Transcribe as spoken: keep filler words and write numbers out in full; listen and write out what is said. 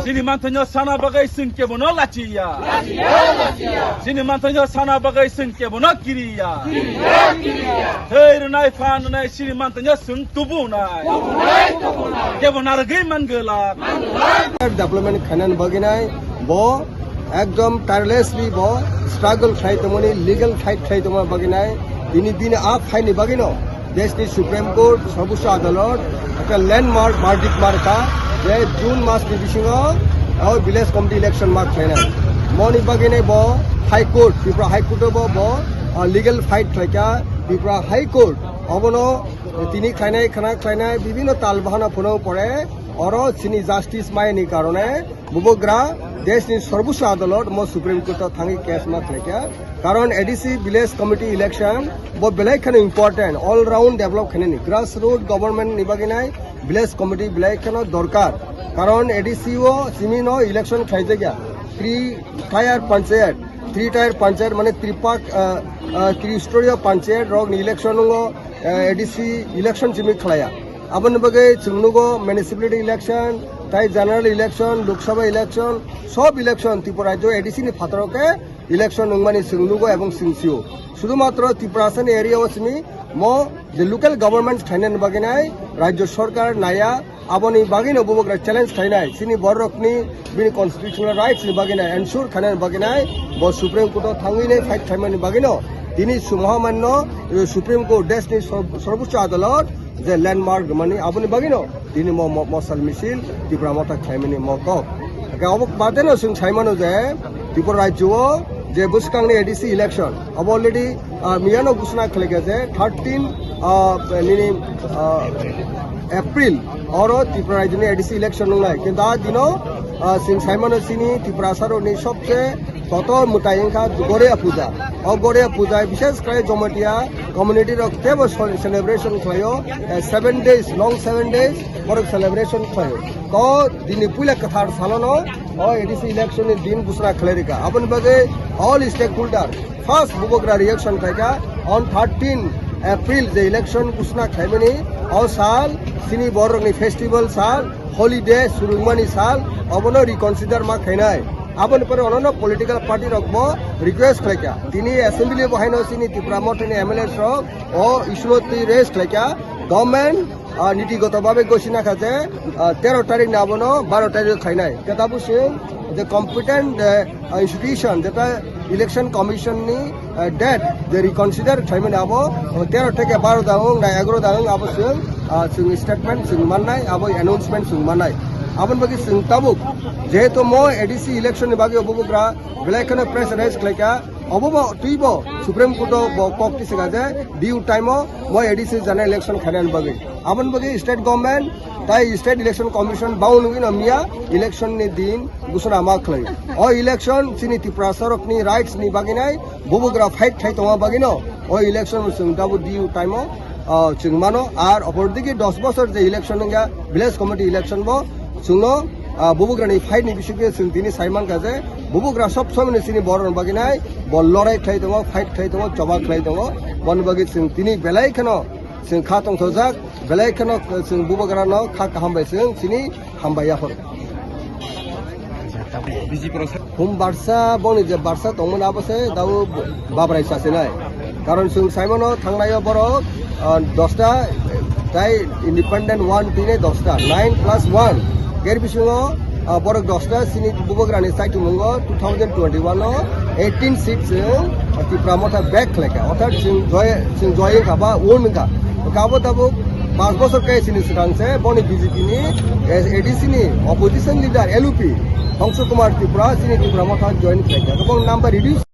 Chini manthaino sana bagwi chwng kebono lachiya. Chini manthaino sana bagwi chwng kebono kiriya. Thwi rwnai phan rwnai chini manthaino chwng tubunai. Kebo narwgwi mangwlak. Development khainani bagwi nai bo ekdom tirelessly bo struggle khlai tongmani, legal fight khlai tongma bagwi nai. Bini, bini a phaini bagwino Deshni Supreme Court, Sarbochcho Adalot, ekta landmark verdict markha je June masni bisingo o village committee election ma khlainai. Moni bagwino bo High Court, Tripura High Court o bo, bo, ah, legal fight khlaikha. Tripura High Court obono tini khlainai, khana khlainai, bibhinno tal bahana phunuk pore oro chini justice maini karone Bubagra deshni Sarbochcho Adalot mo Supreme Court o thangwi case ma khlaikha. Karon A D C village committee election bo belai kheno important, all round develop khainani, grassroot government ni bagwi nai village committee belai kheno dorkar. Karon A D C o simi no election khlaijakya, three tier panchayat, three tier panchayat mane tripak, ah, ah, tristorio panchayat rok ni election o, ah, A D C election simi khlaiya. Aboni bagwi chwng nugo municipality election, tai general election, Lok Sabha election, sob election Tripura rajyo A D C ni phataro khe election wngmani chwng nugo ebong chwng sio. Sudhumatro Tiprasani area o simi mo je local government khlainani bagwi nai rajyo sarkar naya, aboni bagwino Bubagra challenge khlainai. Chini bororokni bini constitutional rights ni bagwi nai, ensure khlainani bagwi nai bo Supreme Court o thangwi nai fight khlaimani bagwino tini sumoha manno, eh, Supreme Court deshni sor-, Sarbochcho Adalot je landmark rwmani, aboni bagwino tini mo, mo, mosal misil Tipra Motha khlaimani mo kok. Hake obo badeno chwng saimano je Tripura rajyo o je bwskangni A D C election obo already, ah, miyano ghosona khlaikha je thirteen, ah, nini, ah, April oro Tripura rajyoni A D C election wngnai. Kintu a dino, ah, chwng saimano chini Tiprasarokni sobse kotor mwtai wngkha Goria Puja. O Goria Puja bishes khlai Jomatia community rok teibo sol-, celebration khlaio, eh, seven days, long seven days borok celebration khlaio. To dini puila kwthar salono o A D C election ni din ghosona khlai rikha. Aboni bagwi all stakeholder first Bubagra reaction khlaikha on thirteen April je election ghosona khlaimani, o sal chini borokni festival sal, holiday surungmani sal, obono reconsider ma khainai. Aboni pore onono political party rok bo request khlaikha. Tini assembly bo haino chini Tipra Mothani M L A rok o issue no twi raise khlaikha. Government, ah, niti goto babe gosina kha je, ah, tero tarik ni abono baro tarik khlainai. Khe tabuk chwng je competent, eh, ah, institution jeta election commission ni, eh, date je reconsider khlaimani abo, oh, tero theke baro da wng na egaro da wng abo chwng, ah, chwng statement chwng mannai, abo announcement chwng mannai. Aboni bagwi chwng tabuk jehetu mo A D C election ni bagwi obo bugra belai kheno pressurize khlaikha, obo bo twibo Supreme Court o bo kok tisika je due time o mo A D C general election khainani bagwi. Aboni bagwi state government tai state election commission bau nugwi no miya election ni din ghosona ma khlai. O election chini Tiprasa rokni rights ni bagwi nai, bubagra fight khai tongma bagwi no o election chwng tabuk due time o, ah, chwng mano. Ar opor digi dos bosor je election wngya village committee election bo chwngno, ah, bubagrani fight ni bisingtwi chwng tini sai mankha je bubagra sob somoi ni chini borok rok bagwi nai bo lorai khlai tongo, fight khlai tongo, choba khlai tongo. Boni bagwi chwng tini belai kheno chwng kha tongthokjak, belai kheno chwng bubagrano kha kaham bai chwng chini hambai yaphar. Hum barsa boni je barsa tongmani abo se dao babrai chasinai. Karon chwng saimano thangnaio borok, ah, dosta, tai independent one tine dosta, nine plus one. Ger bisingo, ah, borok dosta sini bubagrani saikimungo two thousand twenty-one o eighteen seats, eh, Tipra Motha back khlaikha. Orthat chwng joy, chwng joy wngkha ba won wngkha. Kabo tabuk panch bosor kai sini swkang se boni B J P ni, eh, A D C ni opposition leader L U P Hongso Kumar Tripura sini Tipra Motha join khlaikha. Bong number reduce